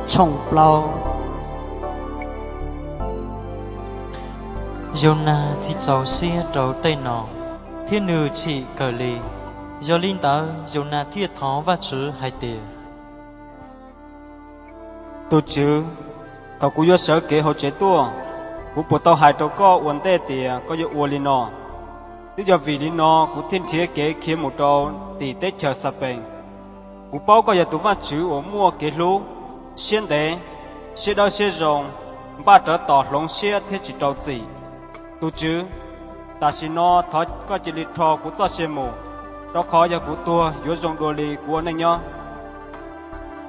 Tshooj plaub. Yaunas tsis txaus siab rau tej no, thiab nws chim kawg li. Yog li ntawd, Yaunas thiaj thov Vajtswv hais tias, Tus Tswv, thaum kuv yuav sawv kev hauv tsev tuaj, kuv puas tau hais rau koj ua ntej tias koj yuav ua li no? Twb yog vim li no kuv thiaj nrhiav kev khiav mus rau tim teb chaws Xapees. Kuv paub koj yog tus Vajtswv uas muaj kev hlub, siab ntev, siab dawb siab zoo, npaj rawv tos hloov siab thiab tsis rau txim. Tus Tswv, tam sim no thov koj cia li rho kuv txoj sia mus, rau qhov yog kuv tuag yuav zoo dua li kuv ua neej nyob.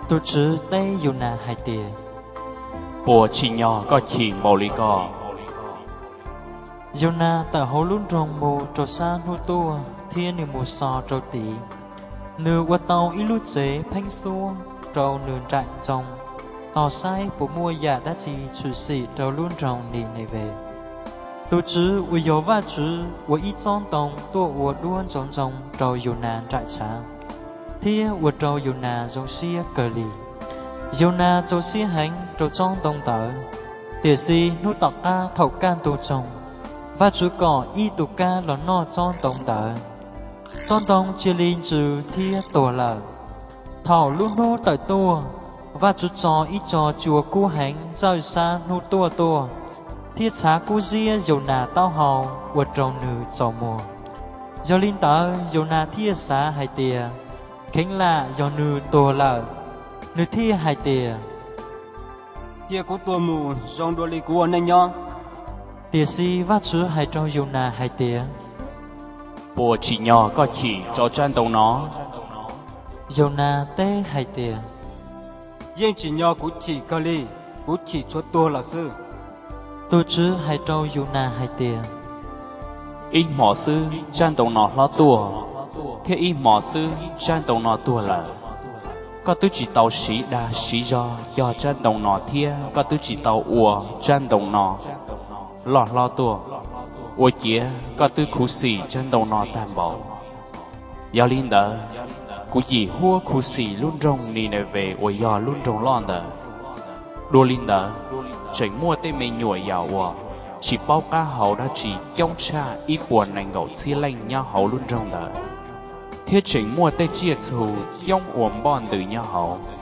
Tus Tswv teb Yaunas hais tias, Puas tsim nyog koj chim npaum li ko? Yaunas tawm hauv lub nroog mus rau sab hnub tuaj thiab nws mus so rau tid. Nws ua tau ib lub tsev pheeb xuab rau nws nraim ntsoov, tos saib puas muaj yam dab tsi tshwm sim rau lub nroog Nineves. Tus Tswv uas yog Vajtswv ua ib tsob ntoo tuaj ua duab ntsoov ntsoov rau Yaunas nraim tshav, thiab ua rau Yaunas zoo siab kawg li. Yaunas txaus siab heev rau tsob ntoo ntawd. Tiam sis hnub tom qab thaum kaj ntug tsoog, Vajtswv kom ib tus kab los noj tsob ntoo ntawd. Tsob ntoo cia li ntsws thiab tuag lawm. Thaum lub hnub tawm tuaj, Vajtswv tso ib co cua kub heev txawj sab hnub tuaj tuaj, thiab txhav kub ziab Yaunas taub hau ua rau nws txaus muag. Yog li ntawd, Yaunas thiaj xav hais tias kheev lam yog nws tuag lawm. Nws thiaj hais tias, Cia kuv tuag mus zoo dua li kuv ua neej nyob. Tiam sis Vajtswv hais rau Yaunas hais tias, Puas tsim nyog koj chim rau tsab ntoo no? Yaunas teb hais tias, Yeej tsim nyog kuv chim kawg li, kuv chim tshuav tuag lawm xwb. Tus Tswv hais rau Yaunas hais tias, Ib hmos xwb tsab ntoo no hlob tuaj, thiab ib hmos xwb tsab ntoo no tuag lawm. Koj twb tsis tau siv dag siv zog cog tsab ntoo no thiab koj twb tsis tau ua tsab ntoo no loj hlob tuaj, ua ciav koj twb khuv xim tsab ntoo no tag npaum. Yog li ntawd, kuv yim huab khuv xim lub nroog Nineves uas yog lub nroog loj ntawd. Dua li ntawd, tseem muaj tej me nyuam yaus uas tsis paub qab hau dab tsi coob tshaj ib puas nees nkaum txhiab leej nyob hauv lub nroog ntawd, thiab tseem muaj tej tsiaj txhu coob ua npoj ntws nyob hauv.